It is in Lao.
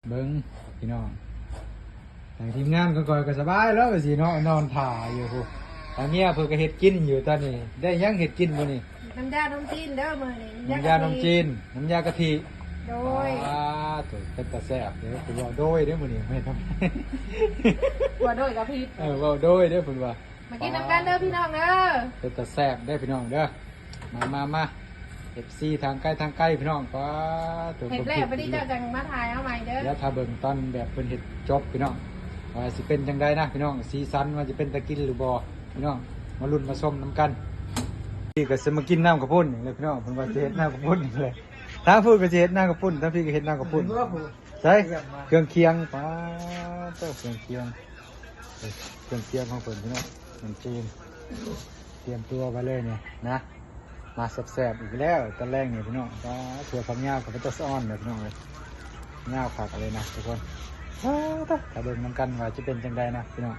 ເບິ່ງພີ່ນ້ອງ ທາງທີມງານຂອງຂ້ອຍກໍສະບາຍແລ້ວ ວ່າຊິເນາະ ນອນຖ້າຢູ່ພຸ້ນ. ທາງເມຍເພິ່ນກໍເຮັດກິນຢູ່ຕອນນີ້. ໄດ້ຫຍັງເຮັດກິນມື້ນີ້? ນ້ຳຢານົມຈີນເດີມື້ນີ້ ນ້ຳຢານົມຈີນ ນ້ຳຢາກະທິ. ໂດຍ. ອ້າ ໂຕ ເປັນຕາແຊບເດ້. ເພິ່ນເວົ້າໂດຍເດ້ມື້ນີ້ ແມ່ນ ເວົ້າໂດຍກໍຜິດ. ເອີ ເວົ້າໂດຍເດ້ເພິ່ນວ່າ. ມາກິນນຳກັນເດີພີ່ນ້ອງເດີ. ເປັນຕາແຊບເດ້ພີ່ນ້ອງເດີ. ມາ ມາ ມາ ເອັຟຊີ ທາງໄກ ທາງໄກພີ່ນ້ອງ. ປ້າໂຕ ເຮັດແລ້ວບັດນີ້ເຈົ້າຈັ່ງມາຖ່າຍເອົາໃໝ່ເດີ. ດຽວຖ້າເບິ່ງຕອນແບບເພິ່ນເຮັດຈົບພີ່ນ້ອງ ວ່າຊິເປັນຈັ່ງໃດນະພີ່ນ້ອງ. ສີສັນວ່າຊິເປັນຕາກິນຫຼືບໍ່ພີ່ນ້ອງ ມາລຸ້ນມາຊົມນຳກັນ. ນີ້ກໍຊິມາກິນນ້ຳກະປຸ້ນອີກແລ້ວພີ່ນ້ອງ. ເພິ່ນວ່າຊິເຮັດນ້ຳກະປຸ້ນອີກແລ້ວ. ທາງພຸ້ນກໍຊິເຮັດນ້ຳກະປຸ້ນ ທາງພີ້ກໍເຮັດນ້ຳກະປຸ້ນ. ໃສ່ເຄື່ອງຄຽງ ປ້າໂຕ ເຄື່ອງຄຽງ ເອີ ເຄື່ອງຄຽງຂອງເພິ່ນພີ່ນ້ອງ. ຂະໜົມຈີນ ຕຽມຕົວໄປເລີຍນີ້ນະ. ມາແຊບໆອີກແລ້ວຕອນແລງນີ້ພີ່ນ້ອງ. ປ້າ ຖົ່ວຝັກຍາວກໍເປັນຕາສະອອນເດີພີ່ນ້ອງເອີຍ. ຍາວຄັກເລີຍນະທຸກຄົນ. ປ້າໂຕ ຖ້າເບິ່ງນຳກັນວ່າຈະເປັນຈັ່ງໃດນະພີ່ນ້ອງ.